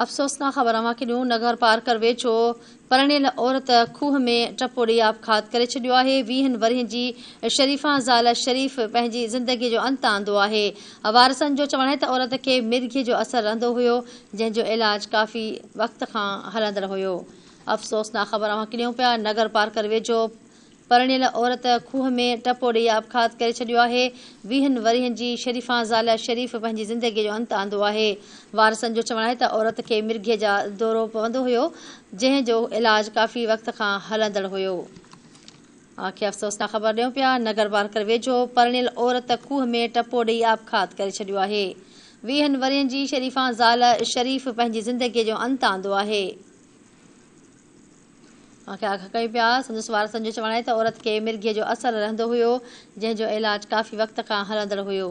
افسوسناڪ خبر اوهان کي ڏيون، نگر پارڪر ويجهو پرڻيل عورت کوهه ۾ ٽپو ڏئي آپگهات ڪري ڇڏيو آهي، ويهن ورهين جي شريفان زال شريف پنهنجي زندگي جو انت آندو آهي، وارثن جو چوڻ آهي ته عورت کي مرگهي جو اثر رهندو هيو، جنهن جو علاج ڪافي وقت کان هلندڙ هيو. افسوسناڪ خبر اوهان کي ڏيون پيا، نگر پارڪر ويجهو پرڻيل عورت کوهه ۾ ٽپو ڏئي آپگهات ڪري ڇڏيو آهي، ويهن ورهين جي شريفان زال شريف پنهنجي زندگي جو انت آندو آهي، وارثن جو چوڻ آهي ته عورت کي مرگهي جا دورو پوندو هيو، جنهن جو علاج ڪافي وقت کان هلندڙ هيو. اوهان کي افسوسناڪ خبر ڏيون پيا، نگر پارڪر ويجهو پرڻيل عورت کوهه ۾ ٽپو ڏئي آپگهات ڪري ڇڏيو آهي، ويهن ورهين جي شريفان زال شريف پنهنجي زندگي جو انت آندو آهي. کي آگاهه ڪيون پيا. سندس وارثن جو چوڻ آهي ته عورت کي مرگهي جو اثر رهندو هيو، جنهن جو علاج ڪافي وقت کان هلندڙ هيو.